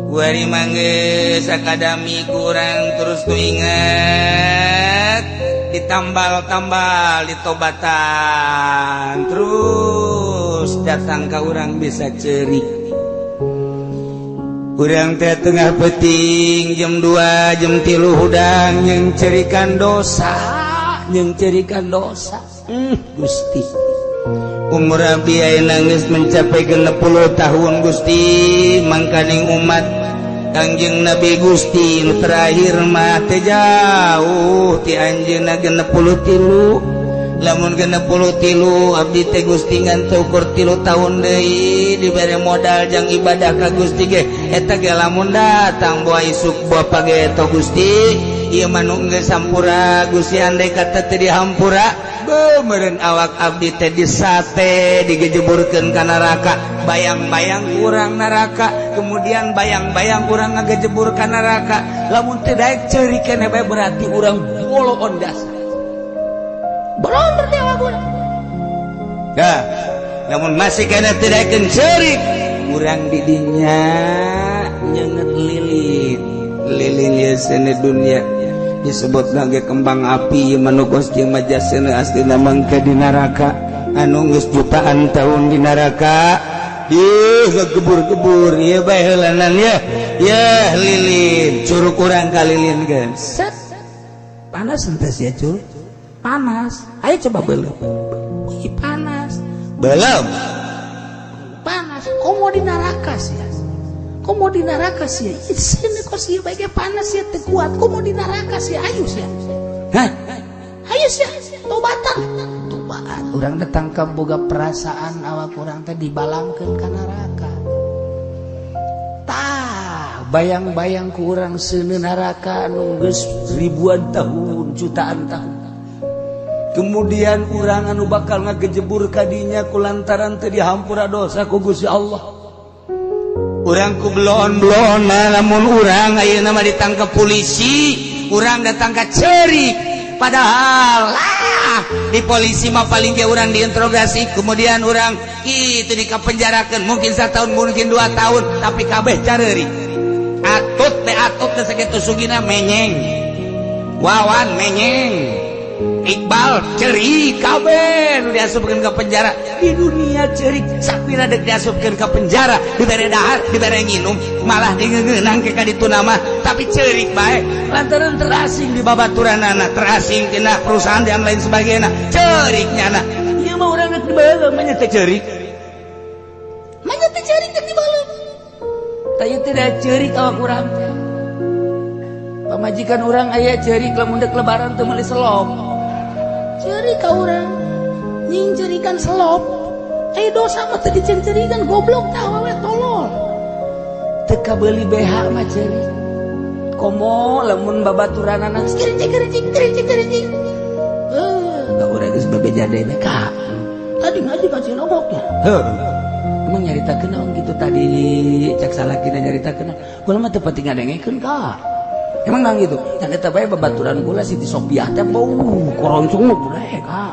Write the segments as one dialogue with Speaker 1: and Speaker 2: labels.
Speaker 1: Kuari mangge sakadami kurang terus tuh inget ditambal-tambal ditobatan terus datang ke urang bisa cerik. Urang teh tengah peting jam 2 jam 3 hudang yang cerikan dosa, yang cerikan dosa. Gusti umur abdi ayeuna geus mencapai 60 tahun Gusti, mangkaning umat Kangjeng Nabi Gusti nu terakhir mah teh jauh ti anjeunna 63. Lamun 63 abdi teh Gusti ngan teu ukur 3 tahun deui dibere modal jang ibadah ka Gusti ge eta ge lamun datang boa isuk boa pageto Gusti ieu mah nu geus sampura Gusti andai kata teu dihampura beumeureuh awak abdi teh disate digejeburkeun ka neraka, bayang-bayang kurang neraka, kemudian bayang-bayang kurang ngagejebur ka neraka. Lamun teu daek ceurik keneh bae berarti urang boloon dasar bolon berarti awak urang ya. Lamun masih keneh teu daekeun ceurik urang di dinya nyeungeut lilin lilin ieu seuneu dunia disebut lagi kembang api manukos jeung majasena aslina mangke di neraka anu geus jutaan tahun di neraka ih ngegebur-gebur ieu bae heulanan ya ya lilin curug urang ka lilin geus set panas henteu sia cul panas ayo coba belum. Wih, panas belum
Speaker 2: panas komo di neraka sih, komo di neraka sih sini kok sih baiknya panas ya teu kuat komo di neraka sih ayo sih.
Speaker 1: Hah?
Speaker 2: Ayo sih tobatan tobat urang datang ka boga perasaan awak urang teh dibalangkeun ka neraka tah bayang-bayang ku urang seuneu neraka anu geus ribuan tahun jutaan tahun
Speaker 1: kemudian urang anu bakal ngagejebur kadinya kulantaran teu dihampura dosa ku Gusti Allah urang ku belon-belon lamun urang ayeuna mah ditangkap polisi urang datang ka cerik padahal lah di polisi mah paling ge urang diinterogasi kemudian urang itu dikapenjarakeun mungkin 1 tahun mungkin 2 tahun tapi kabeh careurik atut teh atut teh sakitu sugina menyeng wawan menyeng Iqbal cerik kabeh nu diasupkeun ke penjara di dunia cerik sapira dek diasupkeun ke penjara dibere dahar dibere nginum malah dingeungeunang ke ka ditu nama tapi cerik bae lantaran terasing di babaturanana terasing tina perusahaan dan lain sebagainya cerik nyana ieu mah urang dek dibaheula mah nya teh cerik
Speaker 2: mah nya teh cerik dek dibaheula
Speaker 1: tah ieu teh da cerik awak urang teh pamajikan urang aya cerik lamun dek lebaran teu meuli selop
Speaker 2: cerik ka urang nyingcerikan selop dosa mah teu dicengcerikan goblok tah awewe tolol
Speaker 1: teu kabeuli BH mah ceurik komo lamun babaturanana
Speaker 2: kericik kericik kericik kericik
Speaker 1: heuh ka urang geus bebeja deui ka
Speaker 2: tadi ngaji kaji loboknya
Speaker 1: heuh emang nyaritakeun naon kitu tadi cak salakina nyaritakeun kula mah teu pati ngadengekeun ka emang nang gitu dan eta bae babaturan kula Siti Sopiah teh bau koroncong mah gede ka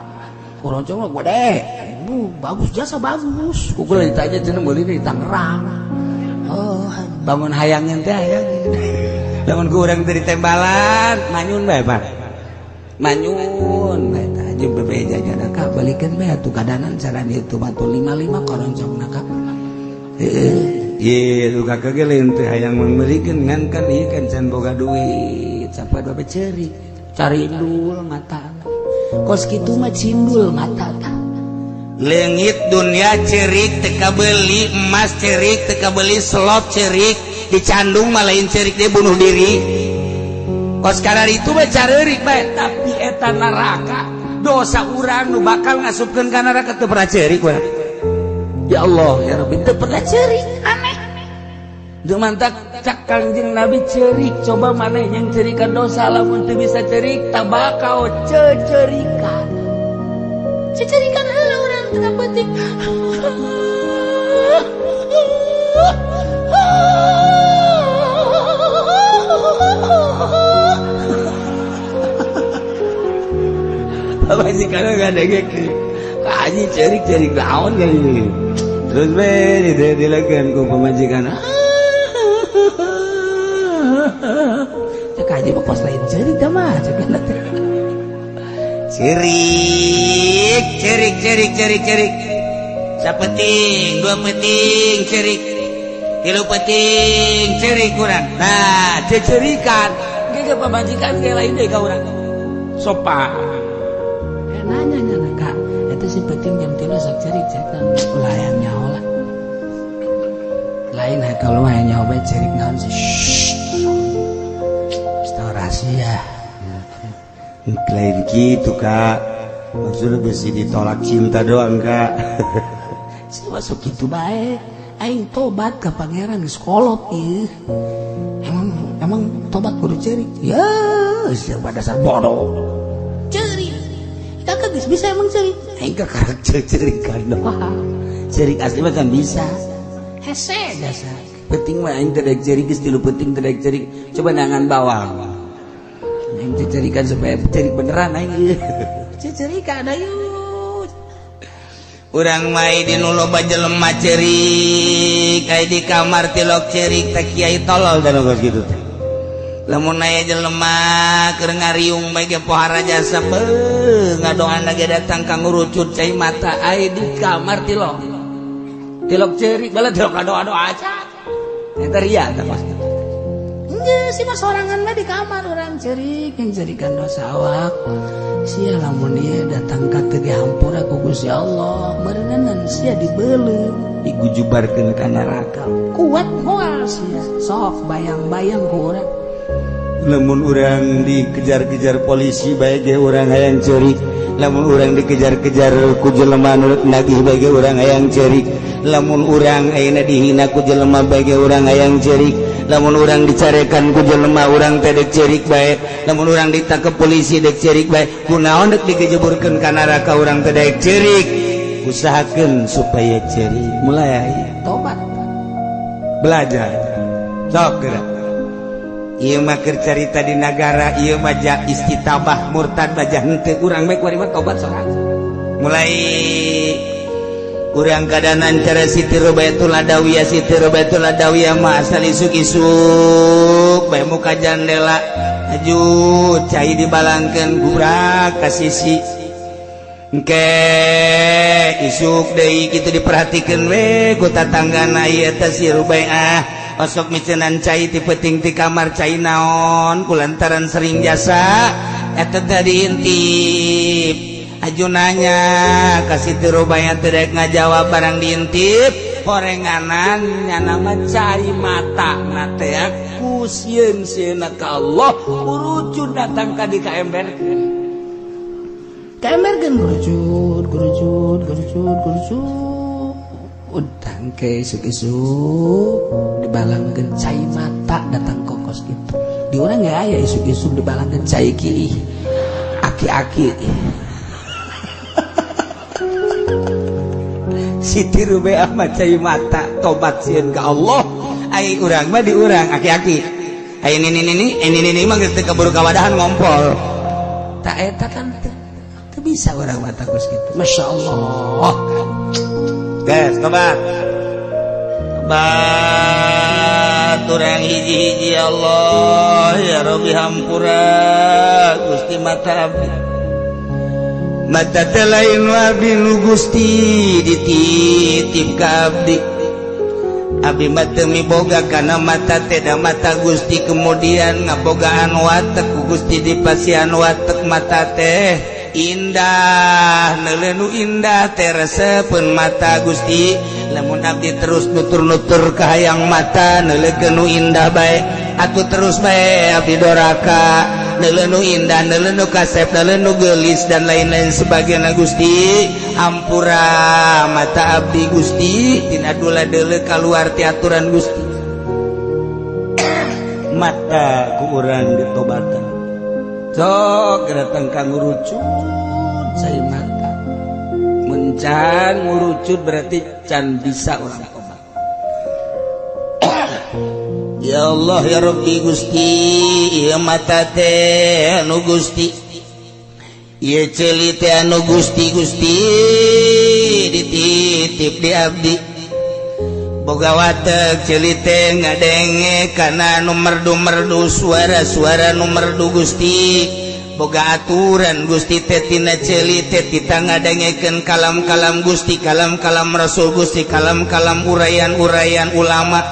Speaker 1: koroncong mah gede
Speaker 2: bagus jasa bagus
Speaker 1: ku kula ditanya cenah meuli di Tangerang
Speaker 2: oh
Speaker 1: bangun hayangin teh hayangin lamun ku urang teh ditembalan manyun bae Pak manyun bae tah jeung bebeja jana ka balikeun bae atuh kadanan saran itu batu 55 koroncongna ka heuh ieu lu kakak ge lain teh hayang meulikeun ngan kan ieu kan can boga duit sampai bae ceurik
Speaker 2: carindul mata kos kitu mah cindul mata tah
Speaker 1: leungit dunia cerik teu kabeuli emas cerik teu kabeuli selop cerik dicandung mah lain cerik dia bunuh diri kos karar itu mah careurik bae tapi eta neraka dosa urang nu bakal ngasupkeun ka neraka teu pernah cerik urang ya Allah ya Rabbi teu pernah cerik
Speaker 2: aneh
Speaker 1: Teu mantak cak Kangjeng Nabi cerik coba maneh yang cerikan dosa lamun teu bisa cerik tabakau cecerikan
Speaker 2: cecerikan heula urang tengah penting.
Speaker 1: Apa sih kalau nggak ada kaji cerik cerik naon kali terus be dilakukan ku pemajikan.
Speaker 2: Cek aja mah kos lain cerik dah mah cek teh.
Speaker 1: Cerik, cerik, cerik, cerik, cerik. Sapeting, dua peting, cerik. Tilu peting, cerik kurang. Nah, cecerikan.
Speaker 2: Ge pamajikan ge lain deui ka urang. Sopan. Nanya nya kak, eta si peting jam 3 sok cerik cerik ulah hayang nyaho lah. Lain kalau mah hayang nyaho bae cerik naon sih. Shh. Rahasia.
Speaker 1: Lain gitu kak, maksudnya besi ditolak cinta doang kak.
Speaker 2: Si masuk gitu bae, aing tobat ke pangeran geus kolot ieu. Emang tobat kudu cerik. Ya, siapa dasar bodoh. Cerik. Kakak geus bisa emang cerik.
Speaker 1: Aing kakarek cerikan doang. Cerik asli mah kan bisa.
Speaker 2: Hese dasar.
Speaker 1: Penting mah aing teh daek cerik geus tilu penting teh daek cerik. Coba nangan bawang. Aing cecerikan supaya cerik beneran aing.
Speaker 2: Cecerikan ayo.
Speaker 1: Urang mah di nu loba jelema cerik, aya di kamar tilok cerik teh kiai tolol dan geus kitu teh. Lamun aya jelema keur ngariung bae ge pohara jasa beuh ngadoana ge datang ka ngurucut cai mata aya di kamar tilok. Tilok cerik bala tilok ngadoa-doa aja. Eta ria teh pasti.
Speaker 2: Enggeus si mah sorangan mah di kamar urang cerik yang cerikan dosa awak. Sia lamun ieu datang ka teu dihampura ku Gusti Allah, meureunan sia dibeuleum,
Speaker 1: digujubarkeun ka neraka.
Speaker 2: Kuat moal sia, sok bayang-bayang ku urang.
Speaker 1: Lamun urang dikejar-kejar polisi bae ge urang hayang ceurik, lamun urang dikejar-kejar ku jelema nu nagih bae ge urang hayang ceurik, lamun urang ayeuna dihina ku jelema bae ge urang hayang ceurik, lamun urang dicarekan ku jelema urang teh dek ceurik bae, lamun urang ditangkep polisi dek ceurik bae, kunaon dek digejeburkeun ka neraka urang teh dek ceurik. Usahakeun supaya ceurik, mulai
Speaker 2: tobat,
Speaker 1: belajar, sok geura. Ieu mah keur carita di nagara, ieu mah ja istitabah murtad baja henteu urang bae kuari mah tobat sorangan. Mulai urang kadanan cara Siti Rubaitul Adawiyah, Siti Rubaitul Adawiyah mah asal isuk-isuk bae muka jandela aju cai dibalangkeun gubrak ka sisi. Engke isuk deui kitu diperhatikeun we ku tatanggana ieu teh si Rubaiah. Osok micenan cai ti peuting ti kamar cai naon kulantaran sering jasa eta teh diintip. Aju nanya ka Siti Rubaiah teh rek ngajawab barang diintip horenganan nyana mah cai mata na teh ku sieun-sieunna ka Allah urucun datang ka di kaemberkeun.
Speaker 2: Kaemberkeun gurucut gurucut gurucut gurucut. Udang ke isuk-isuk dibalangkeun cai mata datang kokos gitu. Di urang ge aya isuk-isuk dibalangkeun cai kiih. Aki-aki.
Speaker 1: Siti Rubaiah mah cai mata tobat sieun ka Allah. Ai urang mah di urang aki-aki. Ai nini mah geus teu keburu kawadahan ngompol.
Speaker 2: Tak eta kan teu bisa urang mah kos kitu. Masyaallah.
Speaker 1: Guys, tobat. Tobat urang hiji-hiji Allah ya Rabbi hampura Gusti mata abdi. Mata teh lain abdi nu Gusti dititip ka abdi. Abdi mah teu miboga kana mata teh da mata Gusti kemudian ngabogaan watek ku Gusti dipasihan watek mata teh indah neuleuh indah teh resepeun mata Gusti. Lamun abdi terus nutur-nutur ka hayang mata neuleukeun nu indah bae atuh terus bae abdi doraka neuleuh indah neuleuh kasep neuleuh geulis dan lain-lain sebagainya. Gusti hampura mata abdi Gusti tina dula deuleu kaluar ti aturan Gusti. Mata ku urang ditobatan sok datang ka ngurucut cai mata mencan ngurucut berarti can bisa urang tobat. Ya Allah ya Rabbi Gusti ieu mata teh anu Gusti ieu ceuli teh anu Gusti Gusti dititip di abdi. Boga watek ceuli teh ngadenge kana nu merdu-merdu, suara-suara nu merdu Gusti. Boga aturan Gusti teh tina ceuli teh tita ngadengekeun kalam-kalam Gusti, kalam-kalam Rasul Gusti, kalam-kalam uraian-uraian ulama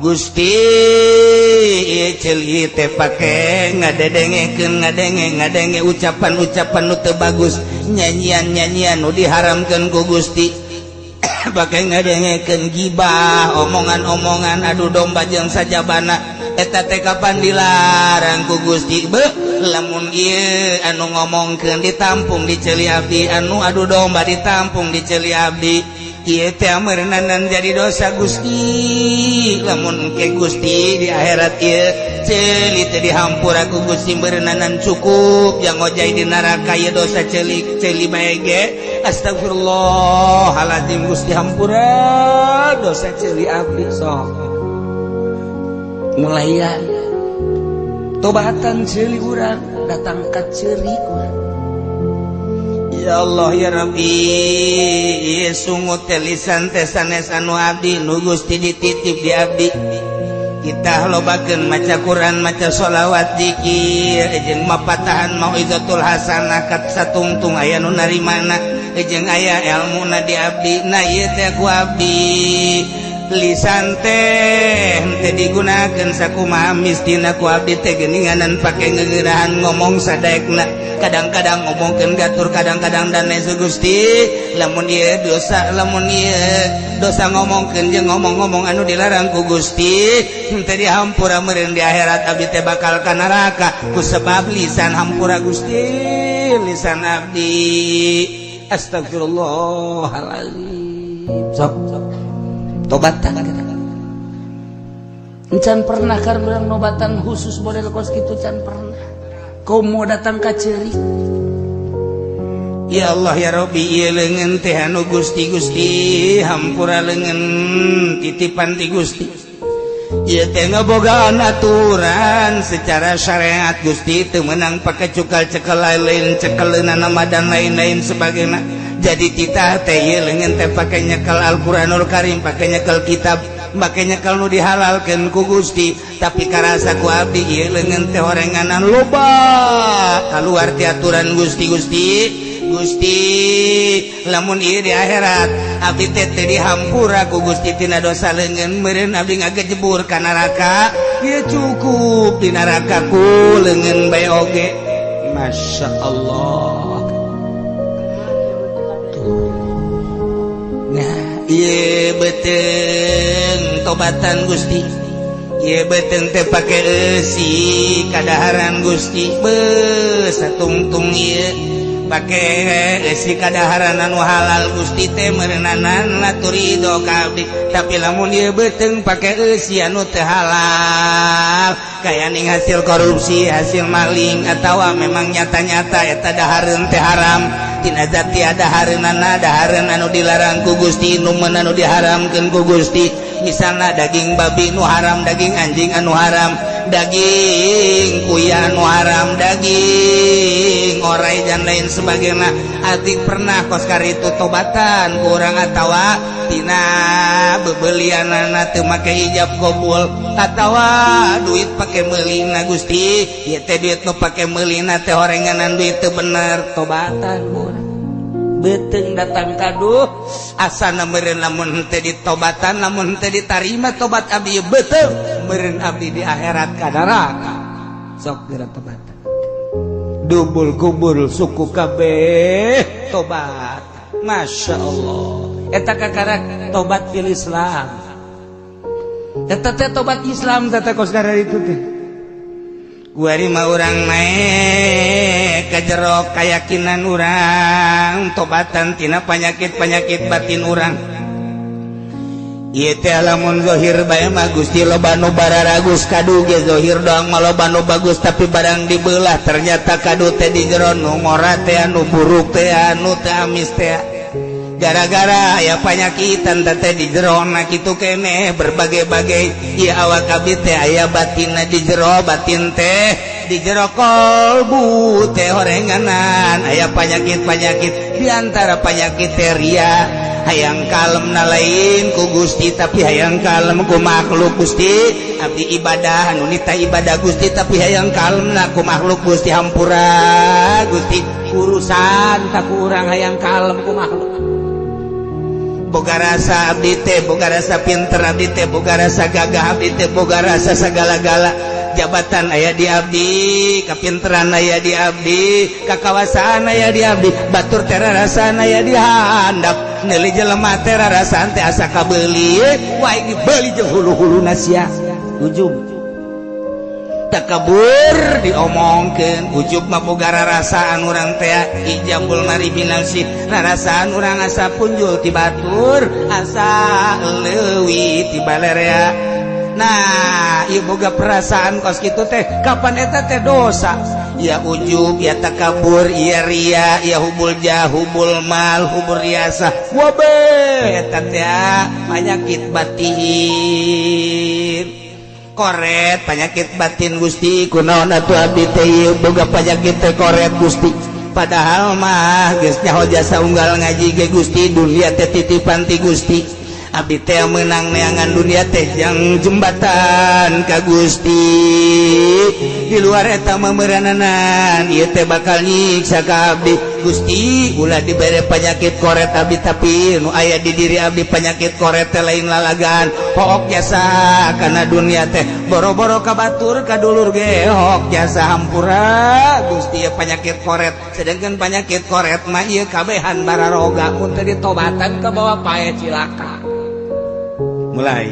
Speaker 1: Gusti. Ceuli teh pake ngadedengekeun, ngadenge ngadenge ucapan-ucapan nu teu bagus, nyanyian-nyanyian nu diharamkeun ku Gusti, pake ngadengekeun gibah, omongan-omongan adu domba jeung sajabana. Eta teh kapan dilarang ku Gusti? Be lamun ieu anu ngomongkeun ditampung di ceuli abdi, anu adu domba ditampung di ceuli abdi, ieu teh meureunanan jadi dosa Gusti. Lamun ke Gusti di akhirat ieu ceuli teh dihampura ku Gusti, meureunanan cukup yang ngojay di neraka ieu dosa ceuli ceuli bae ge. Astagfirullahaladzim, Gusti, hampura dosa ceuli abdi. Sok
Speaker 2: Mulaian tobatan ceuli urang, datang ka ceuri urang.
Speaker 1: Ya Allah ya Rabbi, sungut teh lisan teh sanes anu abdi, nu Gusti dititip di abdi. Kita lobakeun maca Quran, maca sholawat, zikir, jeung mapatahan mauizatul hasanah kat satungtung aya nu narimana jeung aya ilmuna di abdi. Nah, ieu teh ku abdi lisan teh teh digunakeun sakumaha mistina ku abdi teh geuninganan pake ngegeurahan ngomong sadaekna, kadang-kadang ngomongkeun gatur, kadang-kadang dan lain. Gusti, lamun ieu dosa, lamun ieu dosa ngomongkeun jeung ngomong-ngomong anu dilarang ku Gusti teh dihampura, meureun di akhirat abdi teh bakal ka neraka ku sebab lisan. Hampura Gusti lisan abdi. Astagfirullahaladzim.
Speaker 2: Sok tobatan kita. Encan pernah kan urang nobatan khusus model kos kitu, can pernah. Komo datang ka ceuri.
Speaker 1: Ya Allah ya Rabbi, ieu leungeun teh anu Gusti. Gusti, hampura leungeun titipan ti Gusti. Ieu teh ngabogaan aturan secara syariat Gusti, teu meunang pake cukal cekel lain, cekeleunana nama dan lain-lain sebagainya. Jadi titah teh ieu leungeun teh pake nyekel Al-Qur'anul Karim, pake nyekel kitab, make nyekel nu dihalalkeun ku Gusti. Tapi karasa ku abdi ieu leungeun teh horenganan loba kaluar ti aturan Gusti. Gusti, Gusti, lamun ieu di akhirat abdi teh teu dihampura ku Gusti tina dosa leungeun, meureun abdi ngagejebur ka neraka. Ieu cukup di neraka ku leungeun bae oge. Masya Allah. Tuh. Nah, ieu beuteung tobatan Gusti, ieu beuteung teh pake eusi kadaharan Gusti. Beuh, satungtung ieu pake eusi kadaharan anu halal Gusti teh meureunanan ridho ka abdi. Tapi lamun ieu beuteung pake eusi anu teu halal, kaya ning hasil korupsi, hasil maling, atawa memang nyata-nyata eta dahareun teh haram tina zat tiada hareunana, dahareun anu dilarang ku Gusti, nu anu diharamkeun ku Gusti, misalnya daging babi nu haram, daging anjing anu haram, daging kuya anu haram, daging orai dan lain sebagainya. Atik pernah koskar itu tobatan kurang atawa tina bebelianana teu make ijab kabul atawa duit pake meulina. Gusti, ieu teh duit nu pake meulina teh horenganan duit teu bener. Tobatan kurang beuteung datang kaduh asana meureun lamun teh ditobatan, lamun teh ditarima tobat abdi, beuteung meureun abdi di akhirat ka neraka.
Speaker 2: Sok geura tobatan.
Speaker 1: Dubul kubur suku kabeh tobat. Masya Allah,
Speaker 2: eta kakara tobat fil Islam, eta teh tobat Islam teh kos itu teh.
Speaker 1: Kuari mah urang naek ka jero keyakinan urang, tobatan tina penyakit-penyakit batin urang. Ieu teh lamun zahir bae mah Gusti, loba nu bararagus kadu ge zahir doang mah loba nu bagus, tapi barang dibelah ternyata kadu teh di jero nu ngora teh, anu buruk teh, anu teh amis teh, gara-gara aya panyakitan teh di jero na kitu keneh berbagai-bagai. Ieu awak abdi teh aya batinna di jero batin teh. Di jero kolbu teh horenganan aya panyakit-panyakit, diantara panyakit teh ria, hayang kalem na lain ku Gusti, tapi hayang kalem ku makhluk. Gusti, abdi ibadah anu nita ibadah Gusti, tapi hayang kalem na ku makhluk. Gusti, hampura Gusti, urusan tak ku urang hayang kalem ku makhluk. Boga rasa abdi teh, boga rasa pinter abdi teh, boga rasa gagah abdi teh, boga rasa segala-gala, jabatan aya di abdi, kapinteran aya di abdi, kakawasaan aya di abdi. Batur teh rarasaan aya di handap, neuli jelema teh rarasaan teh asa kabeuli wae, dibeli jeung hulu-huluna sia. Ujub, takabur diomongkeun. Ujub mah boga rarasaan urang teh, ijabul mari binafsi, rarasaan urang asa punjul ti batur, asa leuwih ti balerea. Nah, ieu boga perasaan kos kitu teh, kapan eta teh dosa ya? Ujub ya, takabur ya, ria ya, hubul jah, hubul mal, hubul riasa, wabe eta teh penyakit batin, koret, penyakit batin. Gusti, kunaon atuh abdi teh ieu boga penyakit teh koret, Gusti? Padahal mah geus nyaho jasa unggal ngaji ge, Gusti, dunia teh titipan ti Gusti, abdi teh menang neangan dunia teh jang jembatan ka Gusti. Di luar eta memerananan ieu teh bakal nyiksa ka abdi. Gusti, ulah dibere penyakit koret abdi. Tapi nu aya di diri abdi penyakit koret teh lain lalagan, hook jasa karena dunia teh, boro-boro ka batur, ka dulur ge hook jasa. Hampura Gusti ya, penyakit koret. Sedangkan penyakit koret mah ieu kabehan bararoga, mun teu ditobatan ka bawa pae, cilaka. Mulai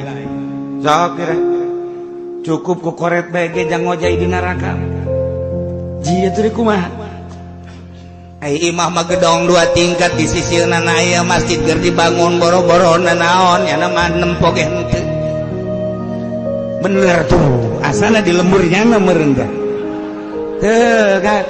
Speaker 1: sok kira cukup ku koret bae ge jang ngojay di neraka. Jia teu kumaha? Ai imah mah gedong dua tingkat, di sisi aya masjid keur dibangun, boro-boro naon ya mah nempo ge henteu. Bener tuh, asana di lemburnya meureun teh teu kan.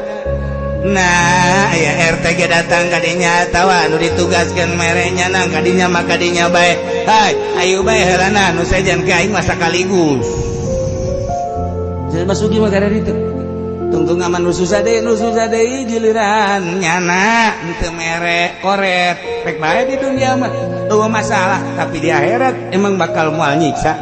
Speaker 1: Nah, ya RT ge datang kadinya atawa anu ditugaskeun merenya nang kadinya mah kadinya bae. Hai, ayo bae heulana nu sejen ke aing mah sakaligus. Jadi masuki mah kada ditu. Tungtung aman nu susah deui, nu susah deui giliran nyana henteu mere koret. Rek bae di dunia mah eueuh masalah, tapi di akhirat emang bakal moal nyiksa.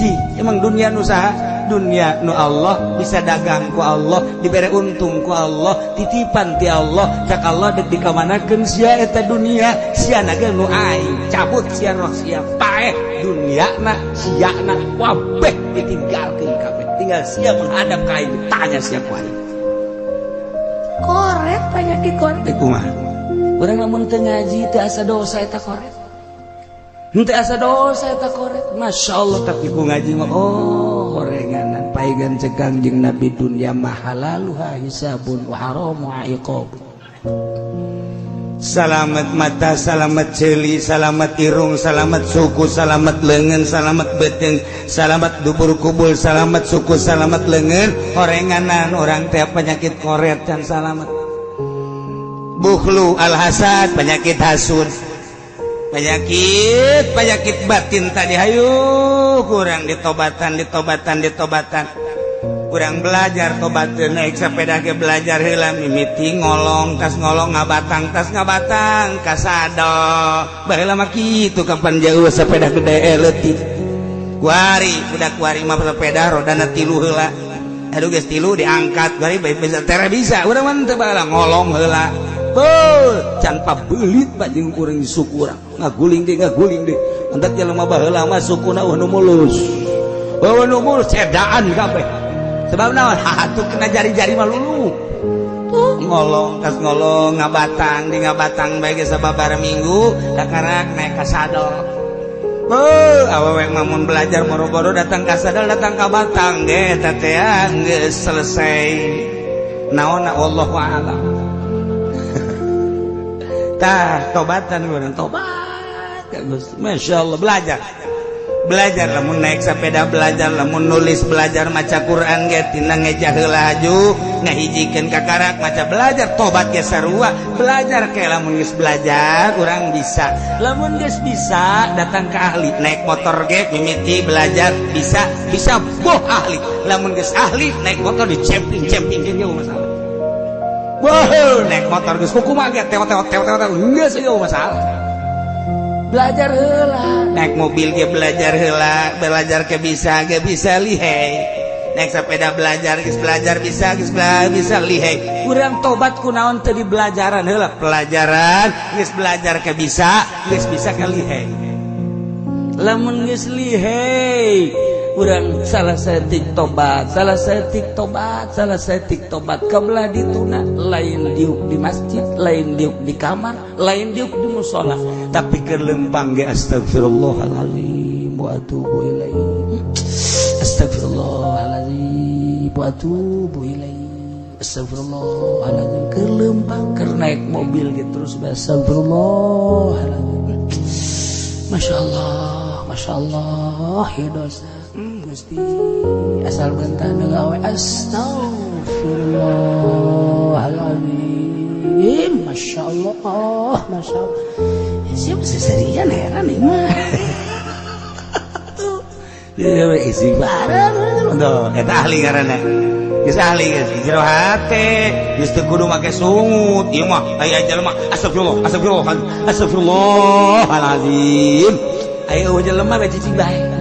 Speaker 1: Ji, emang dunia nu saha? Dunia nu Allah, bisa dagang ku Allah, dibere untung ku Allah, titipan ti Allah. Cak Allah, dek dikamanakeun sia eta dunia? Sia ge nu aing cabut sia roh sia, paeh dunia na sia na wabeh ditinggalkeun kabeh, tinggal sia menghadap ka aing, ditanya sia ku aing. Koret, penyakit koret teh kumaha? Urang lamun teu ngaji teu asa dosa eta koret. Henteu asa dosa eta koret. Masya Allah, tapi ku ngaji mah oh horenganan paigan. Cek Kangjeng Nabi, dunia mah halaluha hisabun wa haramu iqab. Salamet mata, salamet ceuli, salamet irung, salamet suku, salamet lengan, salamet beteng, salamet dubur kubul, salamet suku, salamet lengan. Horenganan orang teh penyakit koret dan salamet. Bukhlu, al-hasad, penyakit hasud, penyakit penyakit batin tadi. Hayu kurang ditobatan, ditobatan, ditobatan. Kurang belajar tobat, naik sepeda ke belajar heula, mimiti ngolong, tas ngolong ngabatang, tas ngabatang kasadol. Baheula mah kitu, kapan jauh sepeda gede leutik. Kuari budak kuari mah sepeda rodana tilu heula. Aduh, geus tilu diangkat kuari bae bisa tera bisa. Urang mah teu baheula, ngolong heula. Beuh, can pabelit pak jeung urang di suku urang. Ngaguling deui, ngaguling deui. Entak jelema baheula mah sukuna eueuh nu mulus. Eueuh nu mulus cedaan kabeh. Sebab naon? Atuh kena jari-jari mah lulu. Tuh ngolong, tas ngolong ngabatang, di ngabatang bae geus sababaraha minggu kakarak naik ka sadol. Beuh, awewe mah mun belajar boro-boro datang ka sadol, datang ka batang ge eta teh geus selesai. Naonna, wallahu a'lam. Tah, tobatan urang, tobat ka Gusti. Masya Allah, belajar. Belajar lamun naik sepeda, belajar lamun nulis, belajar maca Quran ge tina ngeja heula haju ngahijikeun kakarak maca, belajar tobat ge sarua belajar. Kayak lamun geus belajar urang bisa, lamun geus bisa datang ke ahli. Naik motor ge mimiti belajar bisa, bisa boh ahli. Lamun geus ahli naik motor di camping camping ge masalah. Wah, naik motor geus kumaha ge teo teo teo teo geus euweuh masalah. Belajar heula. Naik mobil ge belajar heula, belajar ke bisa ge bisa lihai. Naik sepeda belajar, geus belajar bisa, geus belajar bisa lihai. Urang tobat kunaon teu di belajaran heula? Pelajaran geus belajar ke bisa, geus bisa ke lihai.
Speaker 2: Lamun geus lihai urang salah saeutik tobat, salah saeutik tobat, salah saeutik tobat kabelah dituna, lain diuk di masjid, lain diuk di kamar, lain diuk di musola,
Speaker 1: tapi keur lempang ge astagfirullahaladzim
Speaker 2: wa atubu ilaih, astagfirullahaladzim wa atubu ilaih, astagfirullahaladzim. Keur lempang, keur naik mobil gitu terus astagfirullahaladzim. Masya Allah, Masya Allah ya dosa. Gusti, asal bentah gawe astagfirullahaladzim. Masya Allah, Masya Allah ya, siapa seserian heran ini mah.
Speaker 1: Istighfar tuh eta ahli ngaranna, geus ahli, geus jero hate, geus teu kudu make sungut. Ieu mah aya jelema astagfirullah, astagfirullah, astagfirullahalazim,
Speaker 2: ayo jelema bae cicing bae.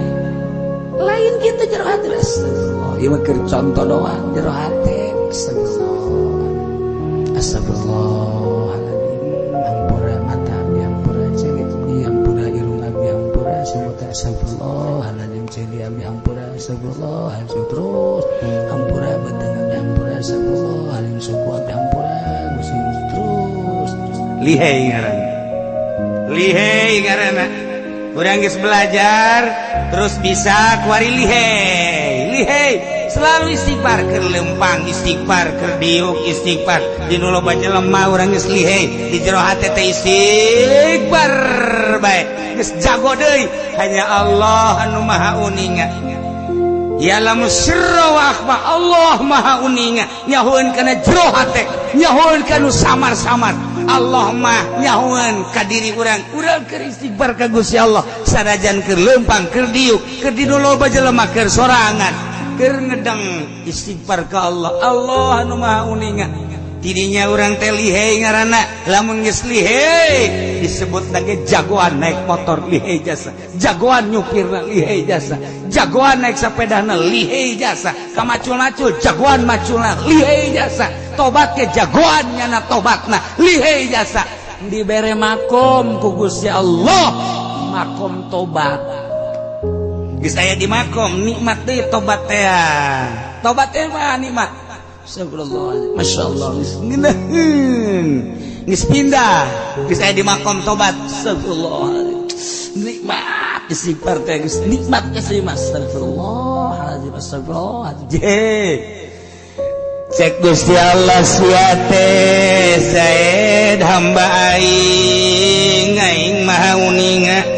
Speaker 2: Lain gitu jero hati astagfirullah, ieu mah keur contoh doang. Jero hati astagfirullah, astagfirullahaladzim, hampura mata abdi, hampura ceuli abdi, hampura irung abdi, hampura semua. Astagfirullahaladzim, ceuli abdi hampura, astagfirullahaladzim terus, hampura beuteung abdi, hampura, astagfirullahaladzim, suku abdi hampura Gusti, terus terus.
Speaker 1: Lihai ngaranna, lihai ngaranna. Urang geus belajar terus bisa kuari lihai, lihai selalu istighfar. Keur lempang istighfar, keur diuk istighfar, di nu loba jelema urang geus lihai, di jero hate teh istighfar bae, geus jago deui. Hanya Allah anu maha uninga, ya'lamu sirra wa akhfa. Allah maha uninga, nyahoeun kana jero hate, nyahoeun kana samar-samar. Allah mah nyahoeun ka diri urang. Urang keur istighfar ka Gusti Allah sanajan keur lempang, keur diuk, keur di nu loba jelema, keur sorangan, keur ngedeng, istighfar ka Allah. Allah anu maha uninga. Tidinya urang teh lihai ngaranna. Lamun geus lihai disebut lagi jagoan naik motor lihai jasa, jagoan nyupirna lihai jasa, jagoan naik sepedana lihai jasa, kamacul-macul jagoan maculna lihai jasa, tobat ke jagoan nyana tobatna lihai jasa.
Speaker 2: Dibere makom ku Gusti Allah, makom tobat.
Speaker 1: Geus aya di makom nikmat deui tobat teh. Tobat teh mah nikmat.
Speaker 2: Astagfirullah, Masya Allah.
Speaker 1: Ngeunaheun geus pindah, geus aya di makom tobat.
Speaker 2: Astagfirullah, nikmat istighfar teh geus nikmat geus. Astagfirullahaladzim, astagfirullahaladzim.
Speaker 1: Je cek Gusti Allah, sia teh Zaid hamba aing, aing maha uninga.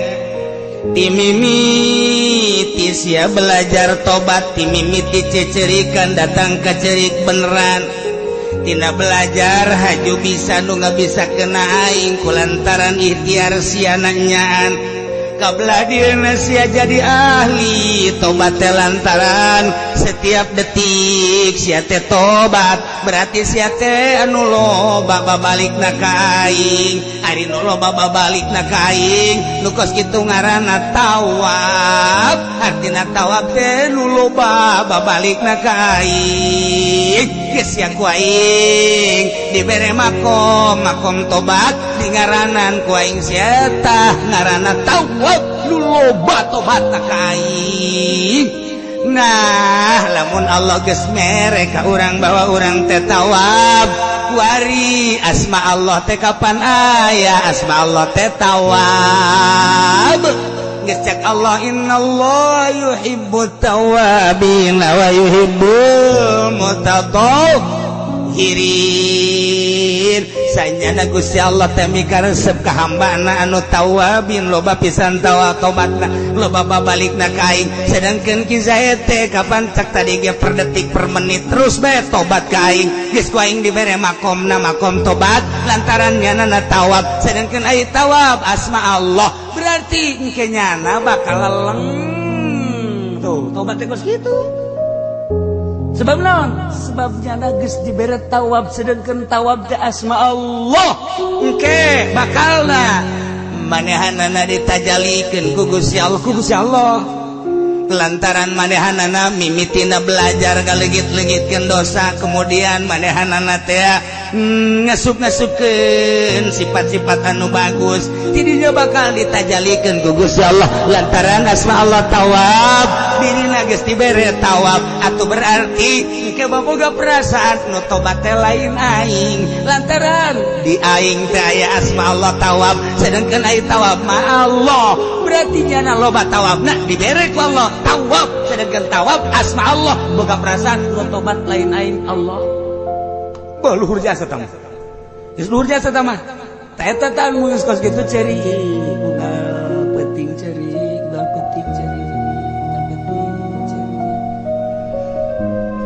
Speaker 1: Timimiti sia belajar tobat, timimiti cecerikan datang ke cerik beneran, tina belajar haju bisa nu nggak bisa kena aing kulantaran ikhtiar sia nanyaan kabelah dieuna sia jadi ahli tobat teh lantaran setiap detik sia teh tobat, berarti sia teh anu loba babalikna ka aing. Ari nu loba babalikna ka aing nu kos kitu ngaranna tawab. Artina tawab teh nu loba babalikna ka aing. Geus sia ku aing dibere makom, makom tobat, di ngaranan ku aing sia tah ngaranna tawab, nu loba tobatna ka aing. Nah, lamun Allah geus mere ka urang bahwa urang teh tawab, kuari asma Allah teh kapan aya? Asma Allah teh tawab. Geus cek Allah, innallaha yuhibbut tawabin wa yuhibbul mutatahhirin. Sanyana Gusti Allah teh mikaresep ka hambana anu tawabin, loba pisan tawa tobatna, loba babalikna ka aing. Sedangkan Ki Zaid teh kapan cak tadi ge per detik, per menit terus bae tobat ka aing. Geus ku aing dibere makomna makom tobat lantaran nyana tawab. Sedangkan ai tawab asma Allah, berarti engke nyana bakal leleng tuh tobat teh geus kitu. Sebab naon? Sebab nyana geus dibere tawab, sedangkan tawab teh asma Allah. Engke bakalna manehanana ditajalikeun ku Gusti Allah, ku Gusti Allah lantaran manehanana mimitina belajar kaleungit-leungitkeun dosa, kemudian manehanana teh ngasup-ngasupkeun sifat-sifat anu bagus, tidinya bakal ditajalikeun ku Gusti Allah lantaran asma Allah tawab. Dirina geus dibere tawab atau berarti engke baboga perasaan nu tobat teh lain aing, lantaran di aing teh aya asma Allah tawab, sedangkan ai tawab ma Allah, berarti nyana loba tawabna dibere ku Allah tawab, sedangkan tawab asma Allah, boga perasaan nu tobat lain aing, Allah. Bah, luhur jasa tah mah, geus luhur jasa tah mah. Tah, eta tah mun geus kos kitu cerik unggal peuting, cerik unggal peuting, cerik unggal peuting, cerik.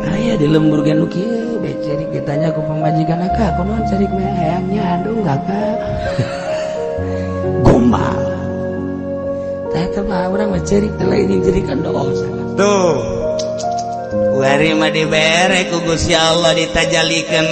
Speaker 1: Aya di lembur ge nu kieu bae, cerik. Ditanya ku pamajikan, "Akak, kunaon cerik?" "Mah hayangnya aduh kakak gombal." Tah, eta mah urang mah cerik teh lain cerikan dosa. Tuh. Wari mah dibere ku Gusti Allah, ditajalikeun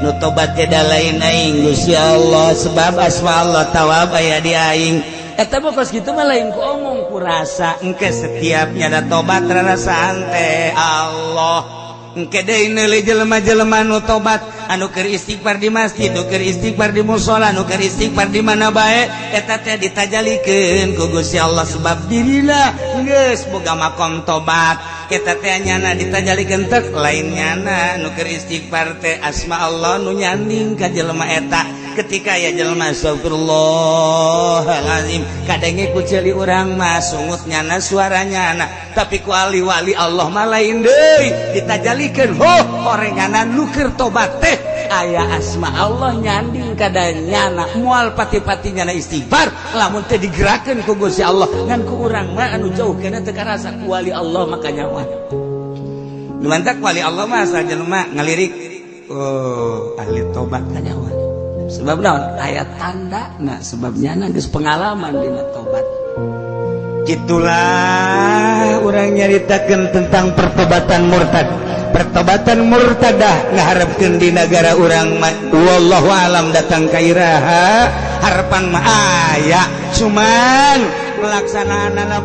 Speaker 1: nu tobat teh lain aing, Gusti Allah, sebab asma Allah tawab aya di aing. Eta mah kos kitu mah lain ku omong, ku rasa. Engke setiapnya ada tobat rarasaan teh Allah. Engke deui neuli jelema-jelema nu tobat, anu keur istighfar di masjid, nu keur istighfar di musola, nu keur istighfar di mana bae, eta teh ditajalikeun ku Gusti Allah sebab dirina geus boga makom tobat. Eta teh nyana ditajalikeun tek lain nyana nu keur istighfar teh, asma Allah nu nyanding ka jelema eta. Ketika ya jelema astagfirullahalazim, kadenge ku ceuli urang mah sungut nyana, suara nyana, tapi ku ahli wali Allah mah lain deui, ditajalikeun ho orenganan nu keur tobat teh aya asma Allah nyanding kada nyana. Moal pati-pati nyana istighfar lamun teh digerakkeun ku Gusti Allah. Ngan ku urang mah anu jauh kana teu karasa, ku wali Allah maka nyawa. Nu mantak wali Allah mah asal jelema ngalirik, oh, ahli tobat, kanyawan. Sebab naon? Aya tanda. Nah, sebab nyana geus pengalaman dina tobat. Itulah urang nyaritakeun tentang pertobatan murtad. Pertobatan murtadah ngaharapkeun di negara urang mah wallahu alam datang ka iraha. Harapan mah aya, cuman pelaksanaanana.